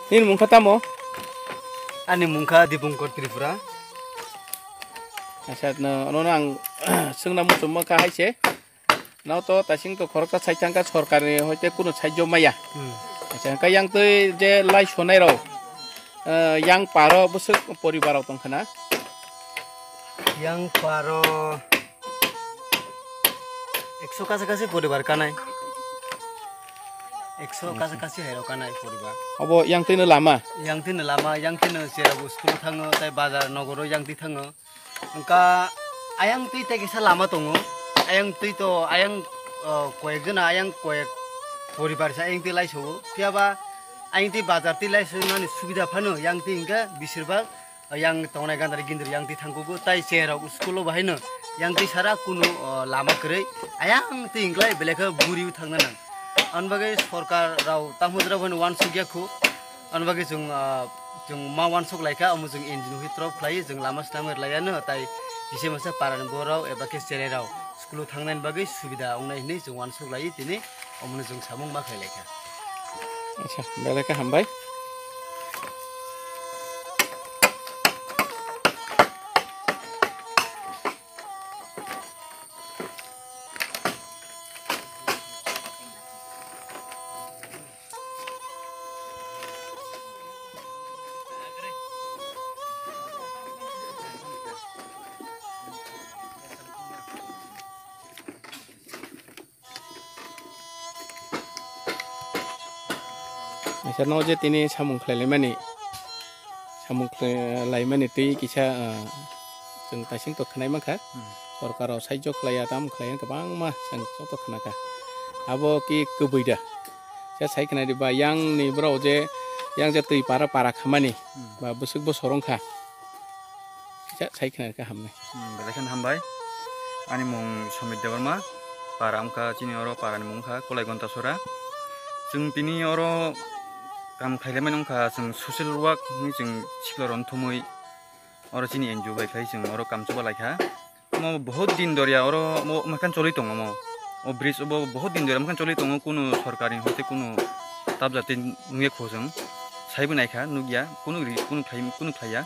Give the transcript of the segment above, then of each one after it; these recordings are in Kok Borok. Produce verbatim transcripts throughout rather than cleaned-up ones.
Nini mung kha tamo? Ani mung kha Dipankar Tripura. Acha, no, no, no, ang swngna muchungma kha hai se. No to tasing to khoroksa sai thang kha, sorkar ni hoite kuno saijo maya. Hmm. Acha, hwnkhe yang twi je lai sonai rok, eh, yang paro bwswk poribar rok tong kha na? Yang paro ekso kacha kachi poribar kanai. Ekso kacha kachi hai rok kanai poribar. Obo yang twi no lama? Yang twi no lama, yang twi no chera bo school thango, tai bazar nogoro yang twi thango. Wngkha ayang twi tai kisa lama tongo. Ayang twi to ayang, o, koyek jona ayang koyek poribar sa ayang twi lai sogo. Phiya ba ayang twi bazar twi lai sonani subida phano yang twi hwnkhe bisirbag yang tongnai gandari gindiri yang twi thangkugo, tai chera school o bahaino yang twi sara kunu, o, lama kwrwi ayang twi hwnkhlai belai khe buri thangna nang. Ani bagwi sorkar rao tamo jora bono uansuk ya khu. Ani bagwi chwng, ah, chwng ma uansuk lai kha, omo chwng N G O ni drop khlai, chwng lama swnamwi rwlai ya no, tai kisa masa para ni borok eba khe cherai rok school o thang nani bagwi subida wngnai hinwi chwng uansuk lai tini, omo no chwng samung ma khlai lai kha. Acha, belai khe hambai. Acha, no je tini samung khlai laimani, samung khlai laimani twi kisa, ah, chwng kaising to khwnai mankha. Hmm. Sorkar rok saijo khlai ya, tamo khlai ya, kwbangma chwng joto khna kha. Abo ki kwbwi da? Khe sai khna di ba, yang ni borok je, yang je twi para para khamani, hmm, ba bwswk bosor wng kha. Kisa sai khna di kha hamnai. Hmm, belai kheno hambai. Ani mung Somit Debbarma, para wngkha chini oro, para ni mung wngkha Kolai Gontasora. Chwng tini oro kam khlai laimani wngkha, chwng social work hinwi chwng sikla rok thumwi oro chini N G O bai khlai chwng oro kam chuba lai kha. Omo bahut din doriya oro mo makan choli tongo mo. O bridge obo bahut din doriya makan choli tongo, kunu sorkar ni hoite kunu tabjate nungya khojang saibo naikha nukya kunu ri kunu khlai kunu khlaiya.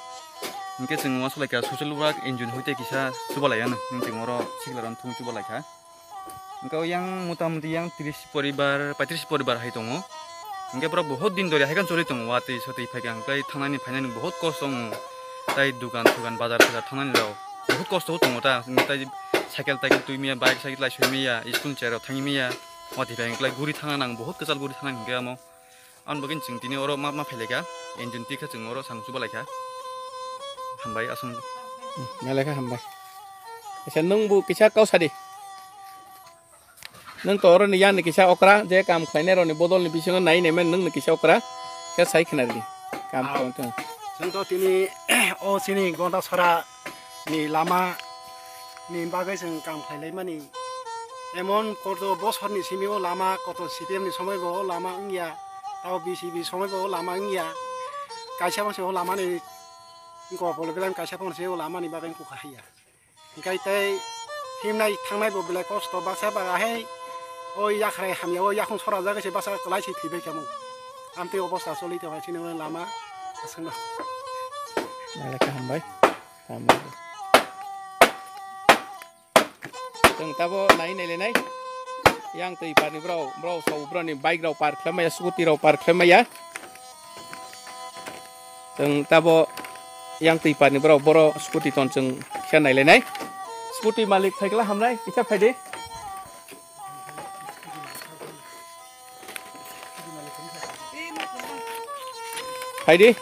Hinkhe chwng uansuk laikha social work N G O ni hoite kisa chuba laiya no, hinkhe chwng oro sikla rok thumwi chuba laikha. Hinkhe o yang mota moti yang tris poribar, paitris poribar hai tongo. Hinkhe borok bahut din doriya haikheno choli tongo, watwi sotwi phaikha, hinkhe thangnani phainani bahut kosto wngo. Tai dukan sukan, bazar thazar thangnani rok bahut kosto tongo ta. Hinkhe tai cycle taikhe twi maya, bike cycle lai soi maya, school ni cherai rok thangwi maya. Watwi phai hinkhe guri thangna nang, bahut kwchal guri thangna hinkhe amo. Aboni bagwi chwng tini oro ma, ma phai laikha, engine twi khe chwng oro samung chuba laikha. Hambai aswk. Hmm, ma laikha hambai. Acha, nwng bo kisa kau sadi. Nwng to oro ni yang ni kisa okra, je kam khlainai rok ni bodol ni bisingo nai nai mani nwng ni kisa okra. Khe sai khna rwdi. Kam khlainai rok. Chwng to tini o chini Gondasora ni lama ni bagwi chwng kam khlai lai mani. Emon koto bosor ni simi o lama, koto C P M ni somoi bo o lama wngya, tao B C P somoi bo o lama wngya. Kaisa bangse o lama ni gopolo belai kaisa bangse o lama ni bagwi kukha haiya. Hinkhe tei himnai thangnai bo belai kosto baksa ba ahai o yakhrai hamya o yakhung sora jagwi se baksa kwlai se thwibai kamo. Amtwi obosta choli tongkha chini o lama aswkno. Belai khe hambai. Tamo. Chwng tabo nai nai le nai. Yang twi par ni bro, bro so bro ni bike rok par khlai maya, scooty rok par khlai maya. Chwng tabo yang twi par ni bro, boro scooty ton chwng kisa nai le nai. Scooty malik phaikla hamnai, kisa phaidi. Phaidi.